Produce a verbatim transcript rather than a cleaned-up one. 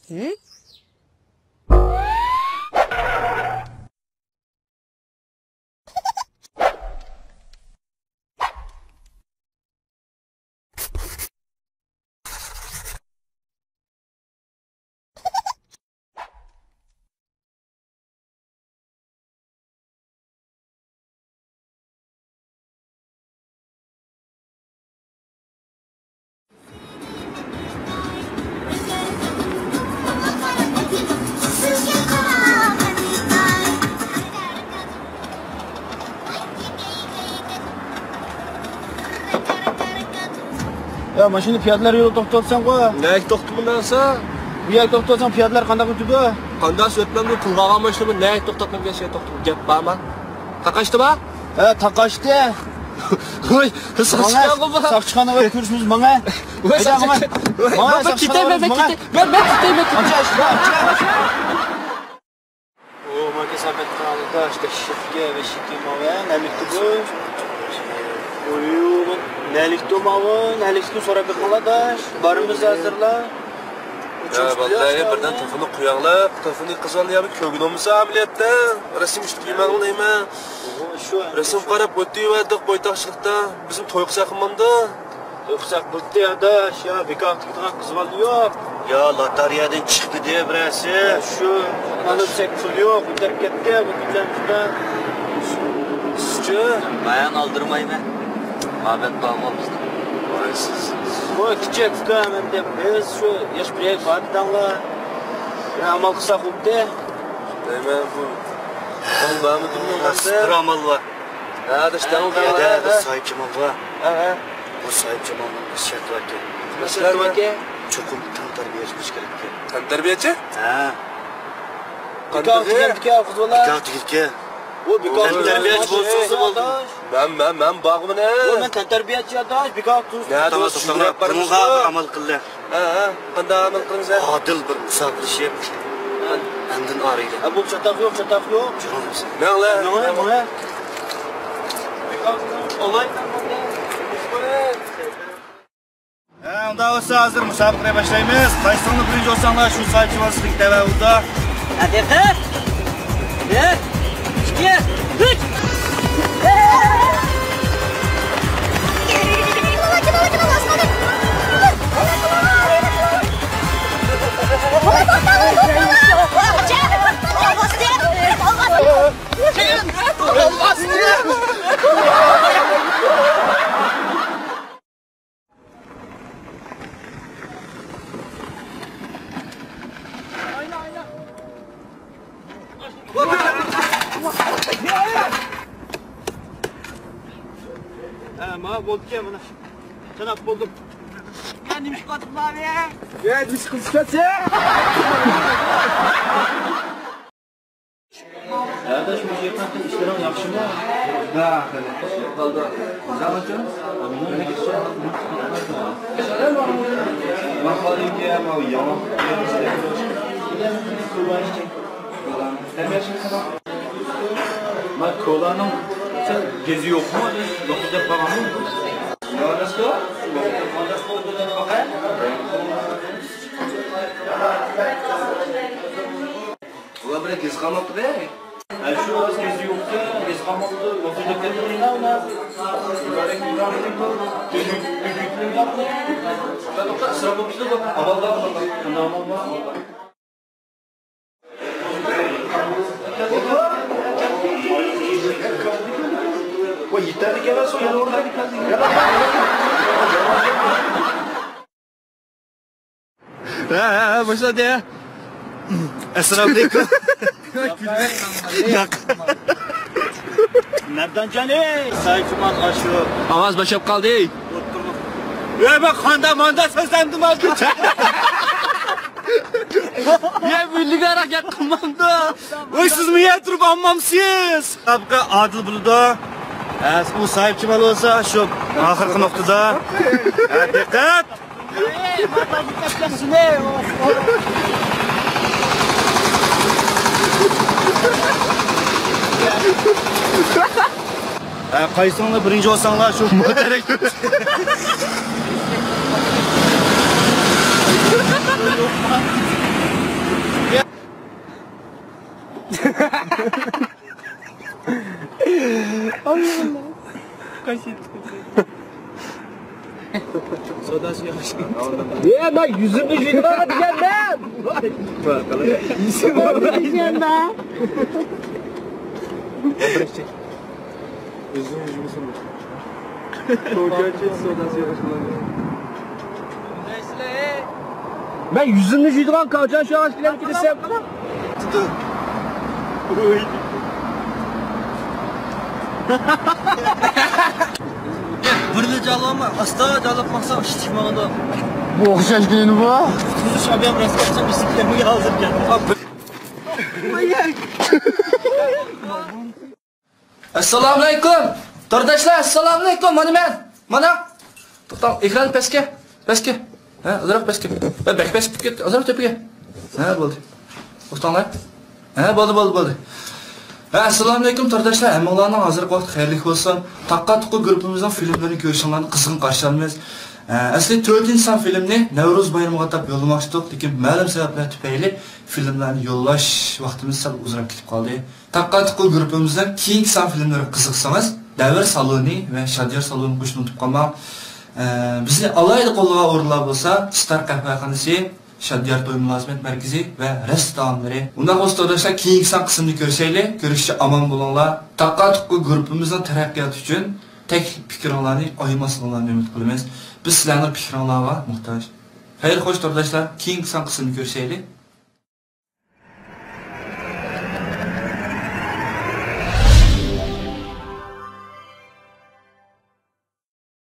يا، ماشىنا پىيادىلەر يولىدا توختىتىۋاتىسەنغۇ. نەگە توختىمىدىڭ سەن؟ بۇ يەردە توختىتىۋاتساڭ، پىيادىلەر قانداق ئۆتىدۇ؟ قانداق ئۆتمەمدۇ؟ پۇل قالغان ماشىنا بۇ. نەگە توختاتماي بۇ يەردە توختىتىپ گەپ بارمۇ؟ تاقاشتىما؟ ھە، تاقاشتى. ۋاي، ساقچىخانىغا بار. ساقچىخانىغا كۆرۈشىمىز، ماڭا. ۋاي، ھەيدە، ماڭا. ساقچىخانا. ماڭا، ماڭا، ساقچىخانىغا كېتەي، مەن، مەن ماڭا. كېتەي. مەن، مەن كېتەي، مەن كېتەي. ئاچا، ئاچا، ئاچا. ئۇ، ماكا ساپەت قىلغاندا، ئىشتە شىتكە ۋە شىتكە ماۋە، نەلىكتە بۇ؟ ئۇيۇ، نەلىكتە ماۋۇ، نەلىكتە سوراپ بېقىڭلار، داش. بارىمىز ھازىرلا. يا، باللاي، بىردىن تېلېفوننى قوياڭلار. تېلېفوننى قىزغاندا يا بىر كۆرگىنىمىز ئەمەلىيەتتە. رەسىم ئىشتە كىيمەڭلار دەيمەن. شۇ. رەسىم قاراپ ئۆتۈۋەردۇق بويتاقچىلىقتا. بىزمۇ توي قىلساق قىلمامدۇ؟ توي قىلساق بولدى، ئاداش. يا، بىكار تىكىدىغان قىز بالىلا يوق. يا، لاتارىيەدىن چىقتى دە بىرەرسى. شۇ، مانا بىزدە پۇل يوق، كۆتەرىپ كەتتى بۇ كۈنلەرمىزدە. سىزچۇ؟ مەن ئالدىرىمايمەن. مۇھەببەت بارغۇ بىزدە. ۋاي سىز. ۋاي كىچىك ئۇكام، ئەمدى بىز شۇ ياش بىر يەرگە بار دېدىڭلار. يا، ئامال قىلساق بوپتى. دەيمەن بۇ. ئامال بارمىدىمۇ؟ بىر ئامال بار. ھە، دەشتەڭ ھە، بىر ساھىبجامال بار. ھە، ھە. بۇ ساھىبجامالنىڭ بىر شەرتى باركەن. نېمە شەرتى باركەن؟ چوقۇم تەنتەربىيەچى بولۇش كېرەككەن. تەنتەربىيەچى؟ ھە. بىكار تۈگەمدىكەن قىز بالا. بىكار تۈگىدىكەن. ئۇ بىكار تەنتەربىيەچى بولسا بولدى. مەن، مەن، مەن باغۋىنى. ئۇ مەن تەنتەربىيەچى ئاداش، بىكار تۇرسا. نەدە توختاڭلار، بۇنىڭغا بىر ئامال قىلدى. ھە، ھە. قانداق ئامال قىلىمىز؟ ئادىل بىر مۇساپىرلىشىپ، ئاندىن ئارىگە. ھە، بۇ چاتاق يوق، چاتاق يوق. مەڭلە. مەڭلە، مەڭلە. ھە، ئۇنداق بولسا ھازىر مۇسابىقىنى باشلايمىز. قايسىڭلار بىرىنچى بولساڭلار، شۇ ساھىبجامال سىزگە تەۋە بولىدۇ. ھە، دىققەت! بىر، ئىككى، ئۈچ! ھە، مانا بولدىكەن، مانا. ساناپ بولدۇم. يا، نېمە ئىش قىلىۋاتىسىز؟ يا، نېمە ئىش قىلىۋاتىسىز؟ ئاداش، مۇشۇ يېقىنقى ئىشلىرىڭ ياخشىمۇ؟ ھە، خېلى. زامانچۇ؟ ماقالىكى، ماۋۇ ياڭاق. ما كولانىڭ گېزى يوقمۇ؟ يوق دەپ قالغانمۇ؟ ئۇلار بىلەن گېزى قالماپتۇ-دە. ھە، شۇ راست گېزى يوقكەن، گېزى قالماپتۇ، ۋاقىت ئۆتۈپ كەتتى. توختاپ، ئىسراپ بولۇپ كېتىدۇ. ئامال بار، قانداق ئامال بار؟ ۋاي، يېتەرلىك ئەمەس، يەنە ئورۇنداپ كەلدىڭ. ھە، ھە، ھە، باشلادى. ئەسسالامۇئەلەيكۇم. ياق. مەردانجان، ئەي، سايچىمان ئاشۇ. ئاۋاز باشلاپ قالدى. ئوتتۇرىغا. ئەي، مەن خاندا ماندا سۆزلەمدىم ھازىر. يا، مىللىي ھاراق گەپ قىلمامدۇ. ۋاي، سىزمۇ يەر تۇرۇپ ئالمامسىز؟ سابقا ئادىل بولىدۇ. ھە، ئۇ ساھىبچى بالا بولسا، شۇ ئاخىرقى نۇقتىدا. ھە، دىققەت! ھە، قايسىڭلار بىرىنچى بولساڭلار، شۇ مۇبارەك. سوداسى ياخشى. يا، مەن يۈزۈمنى يۇيدۇرغان دېگەنمەن. يۈزۈمنى يۇيدۇرغان دېگەنمەن. ئۆزىنىڭ يۈزىگە سۈرمە. كوكاچىت سوداسى ياخشى بولىدۇ. مەن يۈزۈمنى يۇيدۇرغان كاۋچان شۇ ئاغاچ كېلەمكى دېسەم. بىرلا جاللىما، ئاستا جاللاپ باقساڭ ئىشتىك ماڭىدۇ. بۇ ئوخشاش كېلىنى بۇ. تۇتۇش ئابيام راست باقسام ئىشتىك كەلمىگەن ھازىر گەپ. ئەسسالامۇئەلەيكۇم! تورداشلار، ئەسسالامۇئەلەيكۇم! مانا مەن! مانا! توختاڭ، ئېكران پەسكە! پەسكە! ھە، ئازراق پەسكە! ھە، بەك پەسكە كېتىپ كەتتى، ئازراق تۆپىگە! ھە، بولدى. توختاڭلار! ھە، بولدى، بولدى، بولدى. ھە، ئەسسالامۇئەلەيكۇم تورداشلار، ھەممىڭلارنىڭ ھازىرقى ۋاقىت خەيرلىك بولسۇن. تاققا تۇققا گۇرۇپپىمىزنىڭ فىلىملىرىنى كۆرۈشۈڭلارنى قىزغىن قارشى ئالىمىز. ھە، ئەسلى تۆتىنچى سان فىلىمنى نەۋرۇز بايرىمىغا ئاتاپ يوللىماقچى ئىدۇق، لېكىن مەلۇم سەۋەبلەر تۈپەيلى فىلىملارنى يوللاش ۋاقتىمىز سەل ئۇزىراپ كېتىپ قالدى. تاققا تۇققا گۇرۇپپىمىزنىڭ كېيىنكى سان فىلىملىرىگە قىزىقسىڭىز، دەۋر سالونى ۋە شادىيار سالونىنى قوشۇشنى ئۇنتۇپ قالماڭ. ئە، بىزنى ئالاھىدە قوللىغان ئورۇنلار بولسا، ستار قەھۋەخانىسى، شادىيار توي مۇلازىمەت مەركىزى ۋە رەستە تائاملىرى. ئۇنداق بولسا تورداشلار، كېيىنكى سان قىسمىنى كۆرۈشەيلى. كۆرۈشكىچە ئامان بولۇڭلار. تاققا تۇققا گۇرۇپپىمىزنىڭ تەرەققىياتى ئۈچۈن تەكلىپ پىكرىڭلارنى ئايىماسلىقىڭلارنى ئۈمىد قىلىمىز. بىز سىلەرنىڭ پىكرىڭلارغا موھتاج. خەير خوش تورداشلار، كېيىنكى سان قىسمىنى كۆرۈشەيلى.